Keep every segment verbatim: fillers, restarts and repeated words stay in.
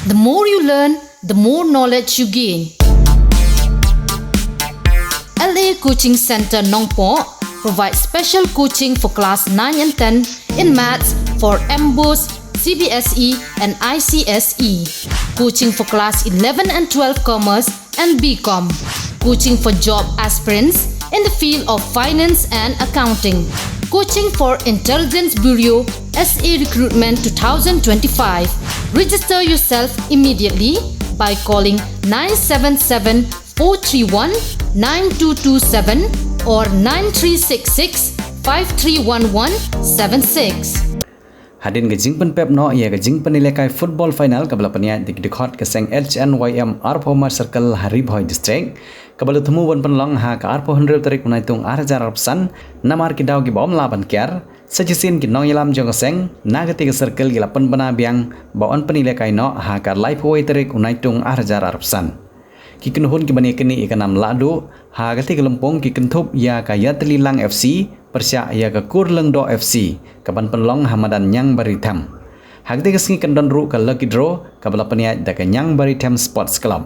The more you learn, the more knowledge you gain. L A Coaching Center Nongpoh provides special coaching for class nine and ten in maths for MBOSE, C B S E, and I C S E. Coaching for class eleven and twelve commerce and B Com. Coaching for job aspirants in the field of finance and accounting. Coaching for Intelligence Bureau S A Recruitment two thousand twenty-five. Register yourself immediately by calling nine seven seven four three one nine two two seven or nine three six six five three one one seven six. Hadien ka jingpynpep noh ïa ka jingpynilekai football final kaba la pynïaid da ki dkhot ka seng H N Y M Upper Humer Circle ha Ri Bhoi District, kaba la thmu ban pynlong ha ka arphew hynriew tarik u Naitung ar hajar arphew san, namar ki daw kiba ym lah ban kiar, sa shisien ki nongïalam jong ka seng na katei ka circle ki la pynbna biang ba yn pynilekai noh ha ka laiphew wei tarik u Naitung ar hajar arphew san. Ki kynhun kiban ïakynduh ïa ka nam lahduh ha katei ka lympung ki kynthup ïa ka Ïatylli Lang F C pyrshah ïa ka Kurlyngdoh F C, kaban pynlong ha madan Ñiangbari Them. Ha katei ka sngi kan don ruh ka lucky draw kaba la pynïaid da ka Ñiangbari Them Sports Club.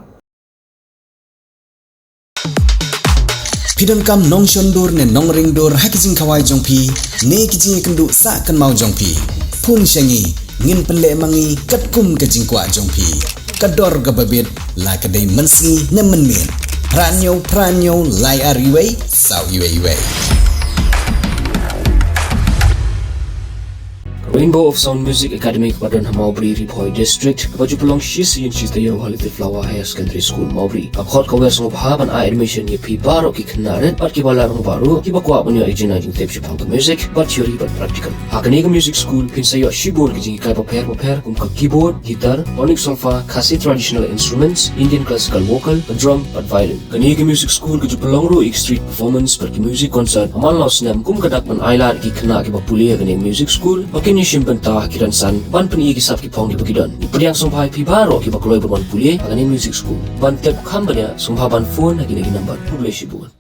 Phi donkam nongshon dur ne nongring dur ha ki jingkhawai jong phi ne ki jingïakynduh sah kynmaw jong phi? Phone sha ngi, ngin pynleh ma ngi katkum ka jingkwah jong phi. Ka dor kaba bit, la ka dei mynsngi ne mynmiet. Phra hynñiew phra hynñiew lai ar wei saw wei wei. Rainbow of Sound Music Academy kaba don ha Mawbri, Ri Bhoi District, kaba ju pynlong shi sien shi taïew ha Little Flower Higher Secondary School, Mawbri, ka khot ka wer sngewbha ban ai admission ïa phi baroh ki khynnah rit bad kiba la rangbah ruh kiba kwah ban ïoh ïa ka jingtip shaphang ka music, bad theory bad practical. Ha kane ka music school phin sa ïoh shibun ki jinghikai bapher bapher kum ka keyboard, guitar, tonic solfa, Khasi traditional instruments, Indian classical vocal, ka drum bad violin. Kane ka music school ka ju pynlong ruh ïa ki street performance bad ki music concert ha man la u snem kum ka dak ban ailad ïa ki khynnah kiba pule ha kane ka music school ba kin ïashim bynta ha ki rynsan ban pyni ïa ki sap ki phong kiba ki don. Ngi pdiang sngewbha ïa phi baroh kiba kloi ban wan pule ha kane ka music school. Ban tip kham bniah sngewbha ban phone ha kine ki number. Khublei shibun.